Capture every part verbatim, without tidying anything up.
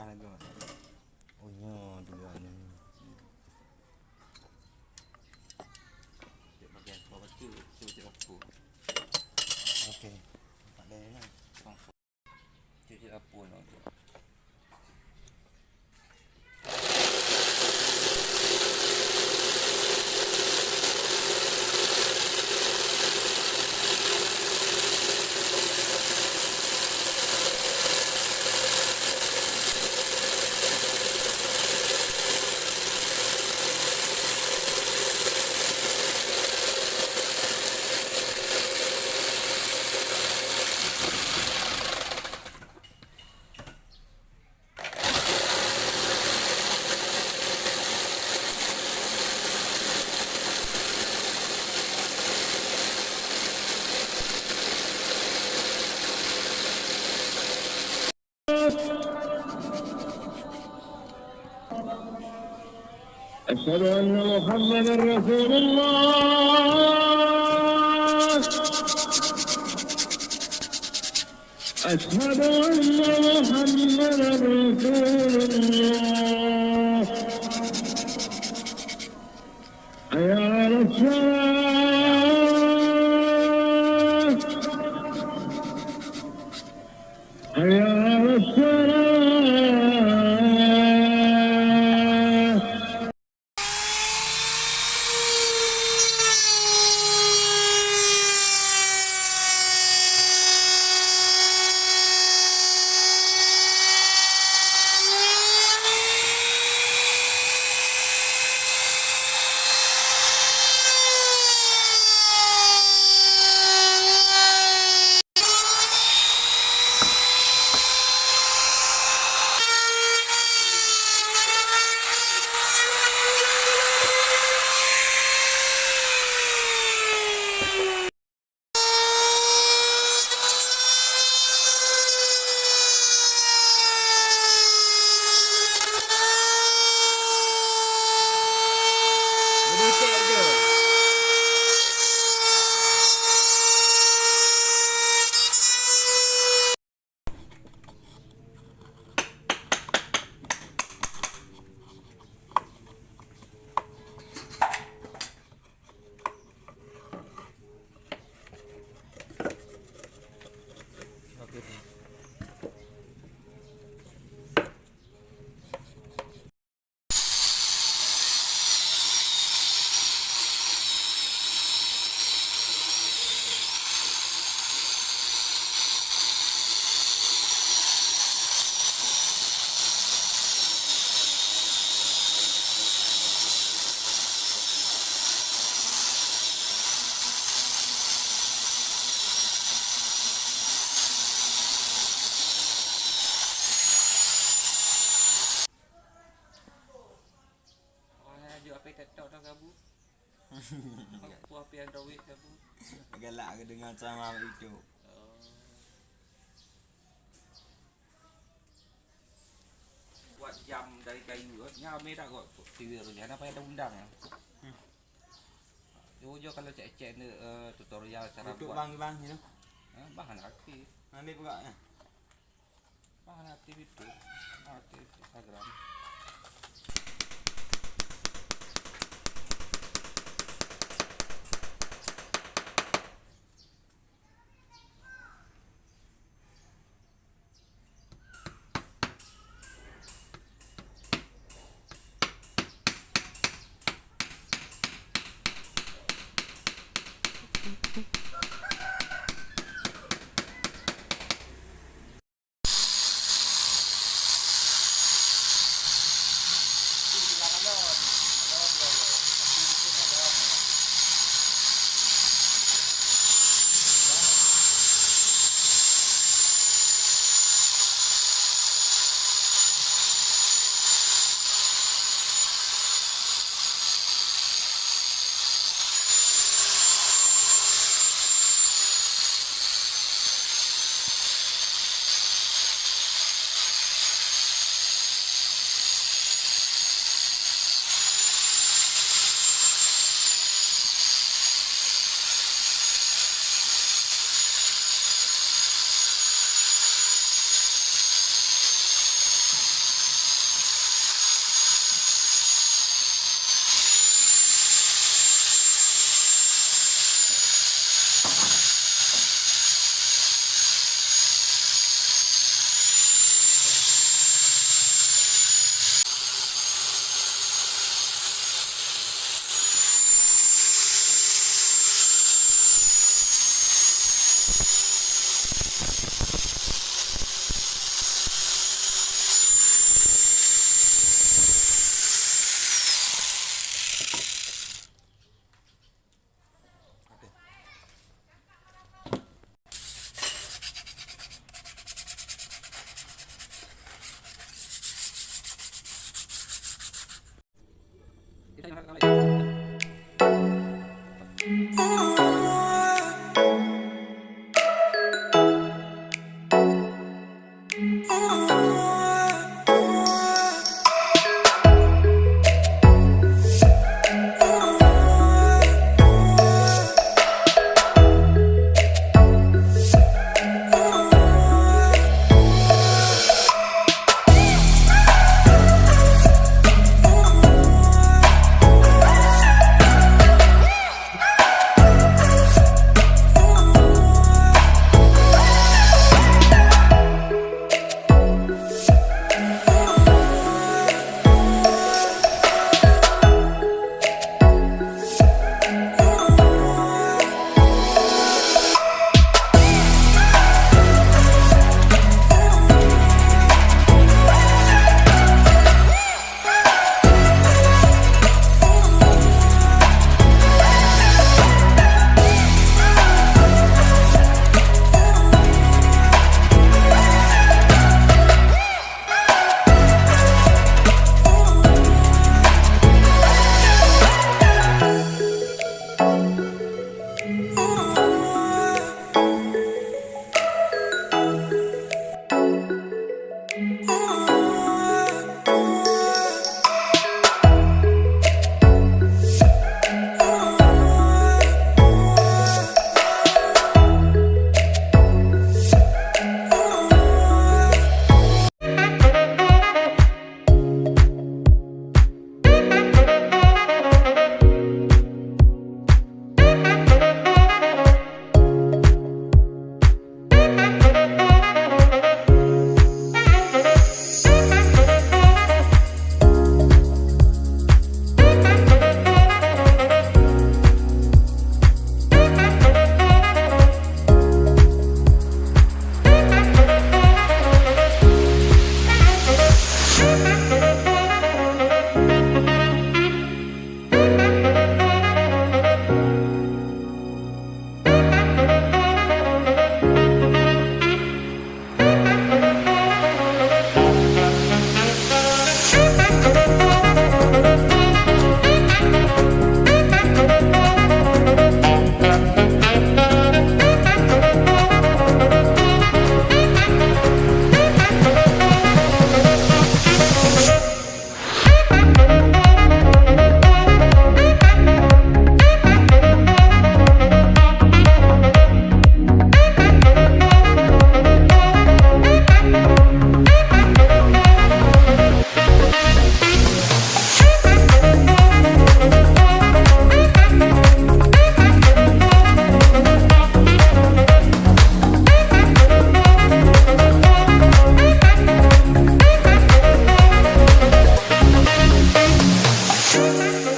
Lagi, Mak. Oh, nyoe dulu anu. Cek bagian bawah tu, tu cek lampu. Okey. Nampak dah ni. Langsung. Cek cek lampu ni. أشهد أن محمدا رسول الله. أشهد أن محمدا رسول الله. حي على الصلاة. حي على الصلاة. Oh, hana jok api TikTok tau kabu. Aku api Android kabu. Galak ke dengar ceramah itu. Oh. Buat jam dari kayu, eh. Nya ramé dah kot. Tiwir ni. Hana payah undang, eh. Hmm. Jujur kalau cek-cek ni, eh, tutorial cara YouTube buat. Bang, bang, you know. Eh, bang hana aktif. Nanti buka, ya. Mana aktif itu? Mana aktif Instagram?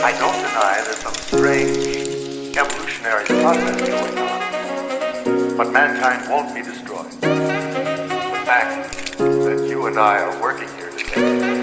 I don't deny there's some strange evolutionary process going on, but mankind won't be destroyed. The fact that you and I are working here today